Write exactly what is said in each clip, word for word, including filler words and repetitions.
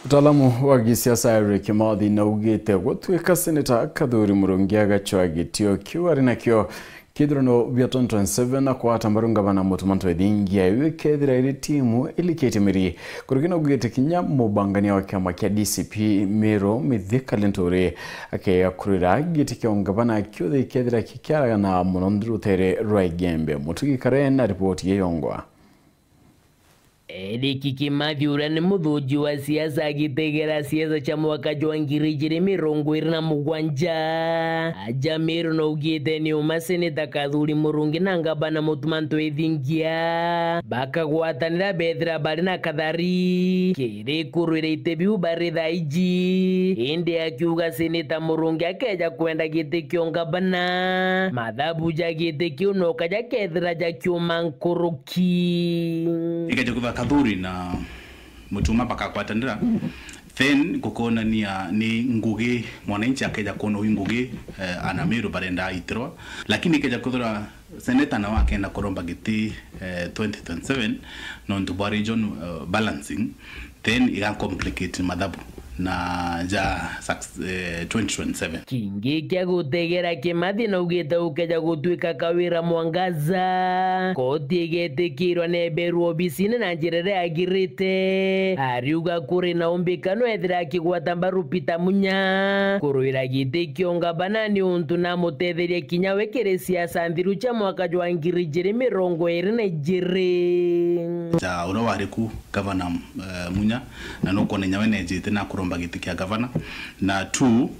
Mtaalamu wa gisiasa Eric Mathi naugite gutwika seneta Kathuri Murungi agacwa gitio kiu ari nakio kithurano bia twenty twenty-seven na kwata mbaru ngavana Mutuma M'Ethingia iu ikethira iri timu ilikitie miri. Kuruki naugite kinya mubangania wa kiama kia D C P Meru Mithika Linturi akeya kurira giti kia ungavana kiothe ikethira kikiaragana muno nthi rutere rwa Igembe. Mutugi Karen na ripoti yeyongwa. Eric Kimathi, uria ni muthuji wa siasa agitegera siasa cia mwaka jwa ngiri ijiri mirongo iri na mugwanja, aja Meru naugite ni uma seneta Kathuri Murungi na ngavana Mutuma M'Ethingia bakagwatanira bethira bari na kathari kiri kurwira iti biu bari thaa iji. Indi akiuga seneta Murungi akeja kwenda giti kia ungavana, mathabu ja giti kiu no kaja kethira jakiuma nkuruki. Ikeja kwithirwa Kathuri na Mutuma bakagwatanira, then gukonania ni ngugi, mwananchi akeja kwona ui ngugi, eh, ana Meru barenda aitirwa. Lakini ikeja kwithirwa seneta nawe akenda kuromba giti, eh, twenty twenty-seven nontu bwa region, eh, balancing, then iga complicate mathabu na ja suc-, eh, twenty twenty-seven. Kingi kia gutegera Kimathi naugite ukeja gutwika Kawira Mwangaza, koti igetikirwa neberwa obisine na njira iria yagirite. Ariuga kuri na umbikano ethira akigwata mbaru Peter Munya kurwira giti kia ungavana ni untu namutetherie kinya we kiri siasa nthiru cia mwaka jwa ngiri ijiri mirongo iri na ijiri. Ja uria wari ku gavana, eh, Munya, na nukwona inya we nejite na kuromba giti kia gavana. Na two,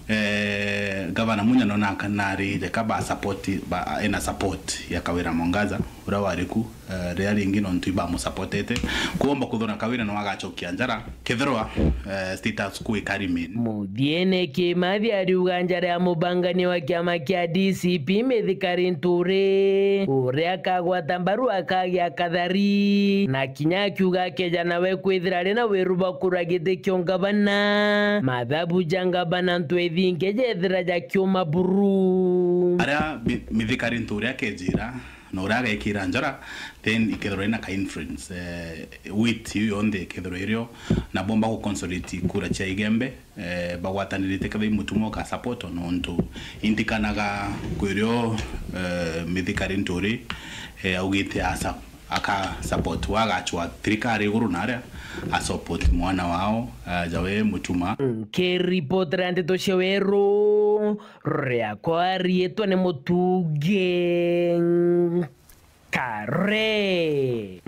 eh, gavana Munya nona ka nari jeka ba support, ba, ena support ya Kawira Mwangaza, uria wari ku, eh, riria ringi nontu ibamusupportete. Kuomba kuthona Kawira no agacokia njara, kethirwa, eh, status quo ika remain. Muthiene Kimathi ariuga njara ya mubangania wa kiama kia D C P Mithika Linturi, uria akagwata mbaru akagia kathari, na kinya akiuga akeja nawe kwithira ari na wiru bwa kurwa giti kia ungavana, mathabu ja ngavana M'Ethingia jethira jakiuma buru. Aria Mi-, Mithika Linturi akejira, na uria agekira njara, then ikethirwa ina ka influence, eh, weight iu yonthe ikethirwa irio, na bomba ku consolidate kura cia Igembe, eh, bagwatanirite kethira i Mutuma uka support, nontu indikanaga kwirio, eh, Mithika Linturi, eh, augite aca aka support, wagachwa thirikari iguru naria a support mwana wao, eh, jawe Mutuma. Nkiripotera ndeto cia weru, riakwa riitwa ni Mutugi Kare.